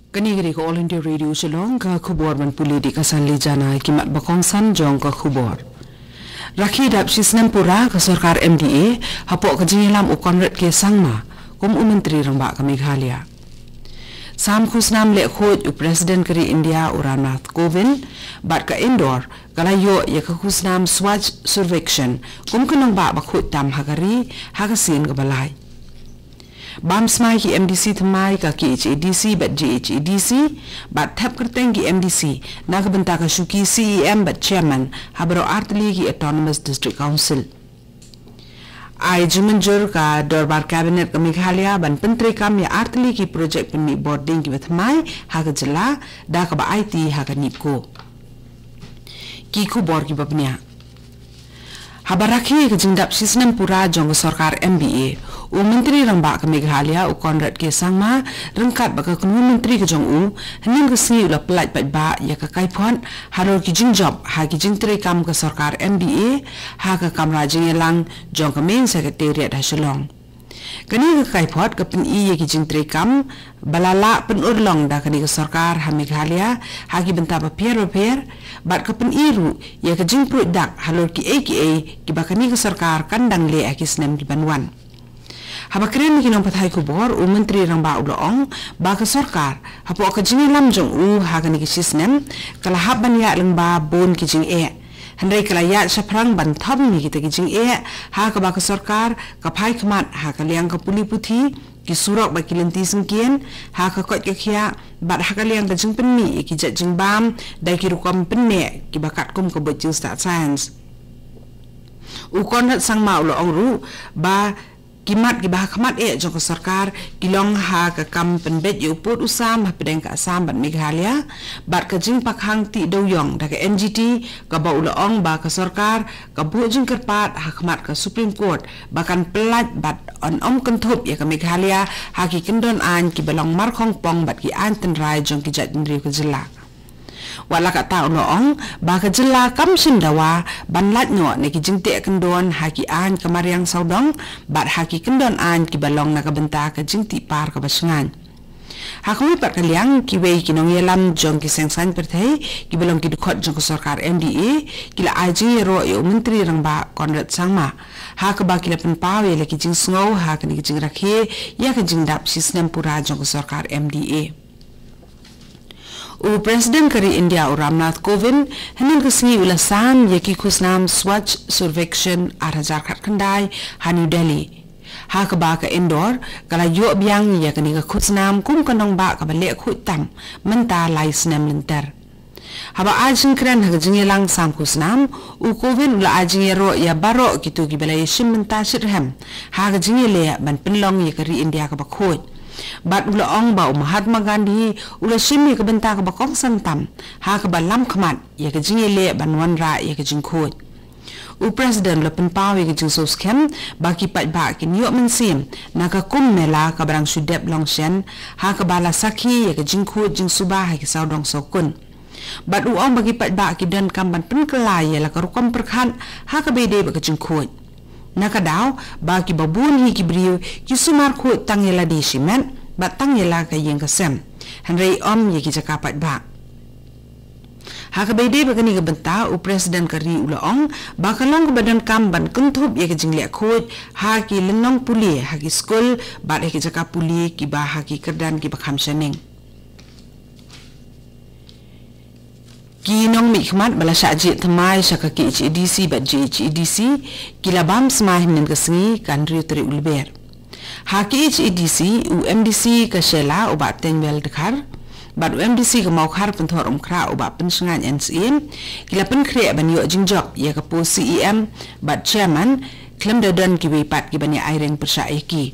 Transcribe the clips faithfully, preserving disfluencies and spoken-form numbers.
Kane ka dei ka All India Radio Shillong, ka khubor ban pule da ka Sanli Jana. Ki mat ba kongsan jong ka khubor. Rakhe dap shi snem pura ka sorkar M D A hapoh ka jingïalam u Conrad K Sangma kum u Myntri Rangbah ka Meghalaya. Sam khusnam leh khuid u President ka ri India u Ramnath Kovind bad ka Indore ka la ïoh ïa ka khusnam Swachh Survekshan kum ka nongbah ba khuid tam ha ka ri ha ka sien kaba lai. Bam smai ki M D C thymmai ka K H A D C bad J H A D C bad thep kyrteng ki M D C na ka bynta ka shuki C E M bad Chairman ha baroh artylli ki Autonomous District Council. Ai jingmynjur ka Dorbar Cabinet ka Meghalaya ban pyntreikam ïa artylli ki projek pynmih bording kiba thymmai ha ka jylla da kaba aiti ha ka NEEPCO. Ki khubor kiba bniah. Haba rakhe ka jingdap shi snem pura jong ka sorkar M D A, u Myntri Rangbah ka Meghalaya u Conrad K Sangma ryngkat bad ka kynhun myntri ka jong u hynnin ka sngi u la pyllait paidbah ïa ka kaiphod halor ki jingjop ha ki jingtreikam ka sorkar M D A ha ka kamra jingïalang jong ka Main Secretariat ha Shillong. Kane ka kaiphod ka pyni ïa ki jingtreikam ba la lah pynurlong da kane ka sorkar ha Meghalaya ha ki bynta bapher bapher bad ka pyni ruh ïa ka jingpruid dak halor kiei kiei kiba kane ka sorkar kan dang leh ha ki snem kiban wan. Haba kren ïa ki nongpathai khubor, u Myntri Rangbah u la ong ba ka sorkar hapoh ka jingïalam jong u ha kane ka shi snem ka la hap ban ïaid lyngba bun ki jingeh. Hynrei ka la ïaid shaphrang ban thom ïa kita ki jingeh ha kaba ka sorkar ka phai khmat ha ka liang ka pule puthi, ki surok bad ki lynti syngkien, ha ka koit ka khiah bad ha ka liang ka jingpynmih ïa ki jait jingbam da ki rukom pynneh kiba katkum ka buit jingstad science. U Conrad Sangma u la ong ruh ba ki mat kiba ha khmat eh jong ka sorkar ki long ha ka kam pynbeit ïa u pud u sam hapdeng ka Assam bad Meghalaya bad ka jingpakhang tih dewïong da ka N G T kaba u la ong ba ka sorkar ka buh jingkyrpad ha khmat ka Supreme Court ba kan pyllait bad yn ym kynthup ïa ka Meghalaya ha ki kyndon aiñ kiba long markhongpong bad ki aiñ tynrai jong ki jaitbynriew ka jylla. Wat la katta u la ong ba ka jylla kam shym dawa ban lait noh na ki jingteh kyndon ha ki aiñ ka mariang sawdong bad ha ki kyndon aiñ kiba long na ka bynta ka jingtih par kaba shngaiñ. Ha kawei pat ka liang, kiwei ki nongïalam jong ki seng saiñ pyrthei kiba long ki dkhot jong ka sorkar M D A ki la ai jingïaroh ïa u Myntri Rangbah Conrad Sangma ha kaba ki la pynpaw ïa la ki jingsngew ha kane ka jingrakhe ïa ka jingdap shi snem pura jong ka sorkar M D A. U President ka ri India u Ramnath Kovind hynnin ka sngi u la sam ïa ki khusnam Swachh Survekshan ar hajar khatkhyndai ha New Delhi. Ha kaba ka Indore ka la ïoh biang ïa kane ka khusnam kum ka nongbah kaba leh khuid tam mynta lai snem lynter. Haba ai jingkren ha ka jingïalang sam khusnam, u Kovind u la ai jingïaroh ïa baroh kito kiba la ïashim bynta shitrhem ha ka jingïaleh ban pynlong ïa ka ri India kaba khuid. Bad u la ong ba u Mahatma Gandhi u la shim ïa ka bynta kaba kongsan tam ha kaba lam khmat ïa ka jingïaleh ban wanrah ïa ka jingkhuid. U President u la pynpaw ïa ka jingsngewskhem ba ki paidbah kin ïoh mynsiem na ka Kumbh Mela kaba dang shu dep long shen ha kaba la sakhi ïa ka jingkhuid jingsuba ha ki sawdong sawkun. Bad u ong ba ki paidbah ki donkam ban pynkylla ïa la ka rukom pyrkhat ha kaba ïadei bad ka jingkhuid. Na ka daw ba kiba bun hi ki briew ki sumar khuid tang ïa lade shimet bad tang ïa la ka ïing ka sem, hynrei ym ïa ki jaka paidbah. Ha kaba ïadei bad kane ka bynta, u President ka ri u la ong ba ka long kaba donkam ban kynthup ïa ka jingleh khuid ha ki lynnong pule, ha ki skul bad ha ki jaka pule kiba ha ki kyrdan kiba kham shaneng. Ki nongmihkhmat ba la shah jied thymmai sha ka K H A D C bad J H A D C ki la bam smai hynnin ka sngi, ka hynriew tarik u Lber. Ha K H A D C, u M D C ka Shella u Bah Teiñwell Dkhar bad u M D C ka Mawkhar Pynthoh Umkhrah u Bah Pynshngain N C M ki la pynkhreh ban ïoh jingjop ïa ka post C E M bad Chairman, khlem da don kiwei pat kiban ïa aireng pyrshah ïa ki.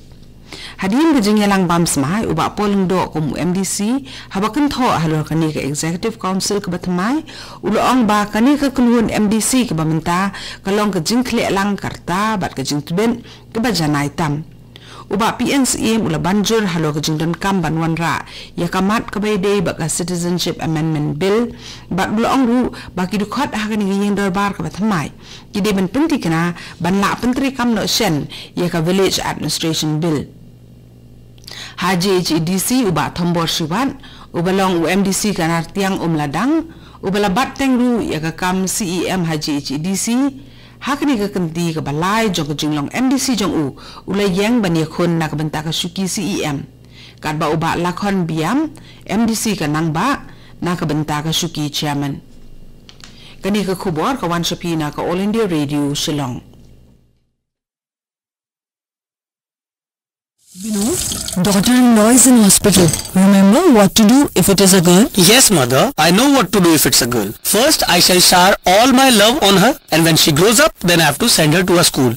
Hadien ka jingïalang bam smai, u Bah Paul Lyngdoh kum u M D C, haba kynthoh halor kane ka Executive Council kaba thymmai, u la ong ba kane ka kynhun M D C kaba mynta ka long ka jingkhleh lang ka rta bad ka jingtbit kaba janai tam. U Bah P N Syiem u la ban jur halor ka jingdonkam ban wanrah ïa ka mat kaba ïadei bad ka Citizenship Amendment Bill, bad u la ong ruh ba ki dkhot ha kane ka ïing dorbar kaba thymmai ki dei ban pynthikna ban lah pyntreikam noh shen ïa ka Village Administration Bill. Ha J H A D C u Bah Thombor Shiwat, uba long u M D C ka Nartiang Umladang, uba la bat teng ruh ïa ka kam C E M ha J H A D C, ha kane ka kynti kaba lai jong ka jinglong M D C jong u, u la ïeng ban ïakhun na ka bynta ka shuki C E M. Katba u Bah Lakhon Biam, M D C ka Nangbah, na ka bynta ka shuki chairman. Kane ka khubor ka wan sha phi na ka All India Radio Shillong. Binu, daughter-in-law is in hospital. Remember what to do if it is a girl? Yes, mother. I know what to do if it's a girl. First, I shall shower all my love on her, and when she grows up, then I have to send her to a school.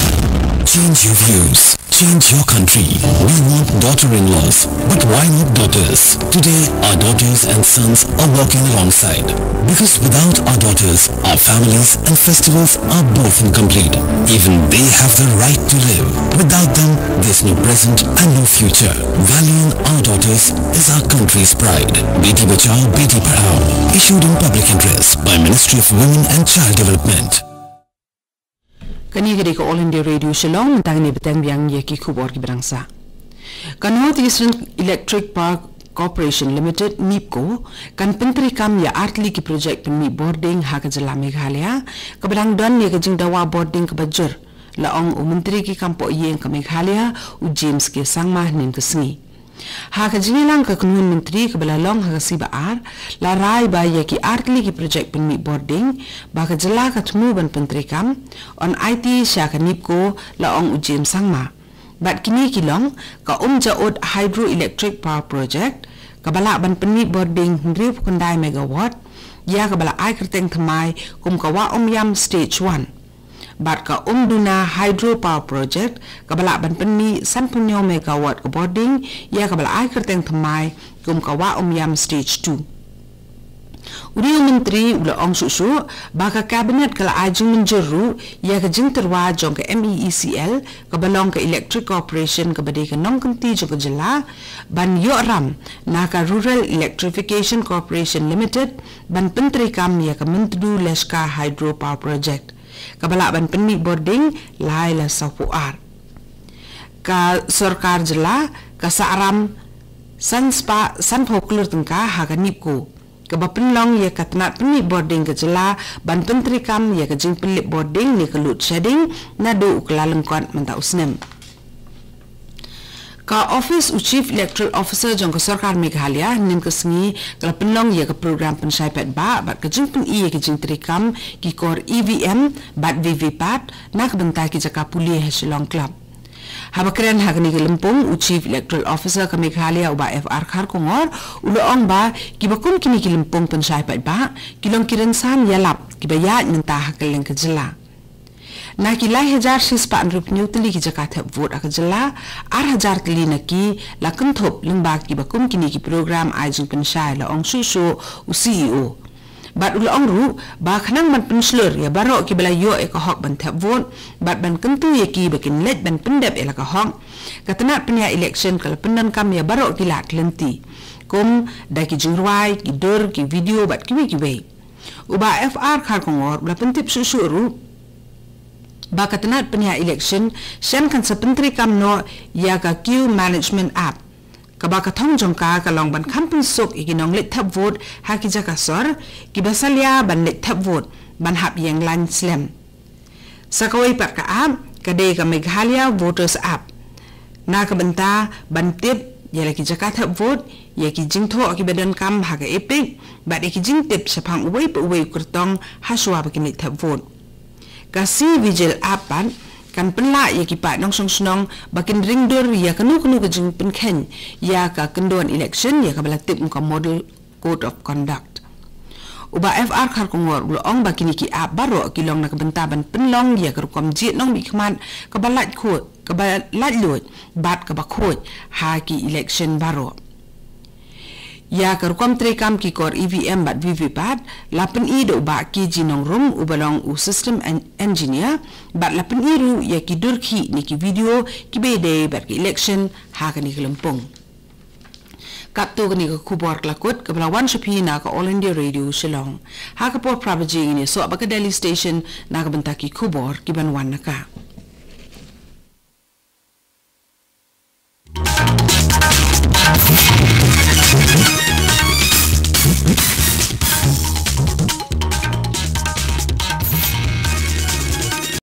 Change your views. Change your country. We want daughter-in-laws. But why not daughters? Today, our daughters and sons are working alongside. Because without our daughters, our families and festivals are both incomplete. Even they have the right to live. Without them, there's no present and no future. Valuing our daughters is our country's pride. Beti Bachao, Beti Padhao. Issued in public interest by Ministry of Women and Child Development. Kane ka dei ka All India Radio Shillong, mynta kane bteng biang ïa ki khubor kiba dang sah. Ka North Eastern Electric Power Corporation Limited, NEEPCO, kan pyntreikam ïa artylli ki projek pynmih bording ha ka jylla Meghalaya, kaba dang don ïa ka jingdawa bording kaba jur, la ong u Myntri ki kam pohïing ka Meghalaya, u James K Sangma, hynnin ka sngi. Ha ka jingïalang ka kynhun myntri kaba la long ha ka sngi ba ar, la rai ba ïa ki artylli ki projek pynmih bording ba ka jylla ka thmu ban pyntreikam, yn aiti sha ka NEEPCO, la ong u James Sangma. Bad kine ki long ka Umjaud Hydroelectric Power Project, kaba lah ban pynmih bording hynriewphew khyndai megawatt, ïa kaba la ai kyrteng thymmai kum ka Wah Umïam Stage One. Bad ka Umduna Hydro Power Project, kaba lah ban pynmih sanphew hynñiew megawatt ka bording, ïa kaba la ai kyrteng thymmai kum ka Wah Umïam Stage Two. U dei u myntri u la ong shuh shuh ba ka Cabinet ka la ai jingmynjur ruh ïa ka jingtyrwa jong ka M E E C L, kaba long ka Electric Corporation kaba dei ka nongkynti jong ka jylla, ban ïoh ram na ka Rural Electrification Corporation Limited ban pyntreikam ïa ka Myntdu Leshka Hydro Power Project, kaba lah ban pynmih bording lai la sawphew ar. Ka sorkar jylla ka sah ram san spah sanphew klur tyngka ha ka NEEPCO, kaba pynlong ïa ka tnat pynmih bording ka jylla ban pyntreikam ïa ka jingpynlip bording ne ka load shedding naduh u Kyllalyngkot mynta u snem. Ka ophis u Chief Electoral Officer jong ka sorkar Meghalaya, hynnin ka sngi ka la pynlong ïa ka program pynshai paidbah bad ka jingpyni ïa ka jingtreikam ki kor E V M bad V V P A T na ka bynta ki jaka pule ha Shillong Club. Haba kren ha kane ka lympung, u Chief Electoral Officer ka Meghalaya, u Bah F R Kharkongor, u la ong ba kiba kum kine ki lympung pynshai paidbah ki long ki rynsan ïalap kiba ïaid mynta ha kylleng ka jylla. Na ki lai hajar shispah hynriewphew hynñiew tylli ki jaka thep vote ha ka jylla, ar hajar tylli na ki la kynthup lyngba kiba kum kine ki program ai jingpynshai, la ong shuh shuh u C E O. Bad u la ong ruh ba khnang ban pynshlur ïa baroh kiba la ïoh ïa ka hok ban thep vote bad ban kyntu ïa ki ba kin leit ban pyndep ïa la ka hok, ka tnat pynïaid election ka la pyndonkam ïa baroh ki lad lynti, kum da ki jingrwai, ki dur, ki video bad kiwei kiwei. U Bah F R Kharkongor u la pyntip shuh shuh ruh ba ka tnat pynïaid election shen kan sa pyntreikam noh ïa ka Queue Management App, kaba ka thong jong ka ka long ban kham pynsuk ïa ki nongleit thep vote ha ki jaka sor kiba salia ban leit thep vote ban hap ïeng lain slem. Sa kawei pat ka app ka dei ka Meghalaya Voters App, na ka bynta ban tip ïa la ki jaka thep vote, ïa ki jingthoh kiba donkam ha ka EPIC bad ïa ki jingtip shaphang uwei pa uwei u kyrtong ha shuwa ba kin leit thep vote. Ka C-Vigil app pat kan pynlah ïa ki paid nongshong shnong ba kin ring dur ïa kano kano ka jingpynkheiñ ïa ka kyndon election, ïa kaba la tip kum ka Model Code of Conduct. U Bah F R Kharkongor u la ong ba kine ki app baroh ki long na ka bynta ban pynlong ïa ka rukom jied nongmihkhmat kaba lait khuid, kaba laitluid bad kaba khuid ha ki election baroh. Ïa ka rukom treikam ki kor E V M bad V V P A T la pyni da u Bah K G Nongrum uba long u System En-, Engineer, bad la pyni ruh ïa ki dur khih ne ki video kiba ïadei bad ka election ha kane ka lympung. Katto kane ka khubor ka la kut kaba la wan sha phi na ka All India Radio Shillong. Ha ka por phra baje ngin ïasoh bad ka Delhi Station na ka bynta ki khubor kiban wan na ka.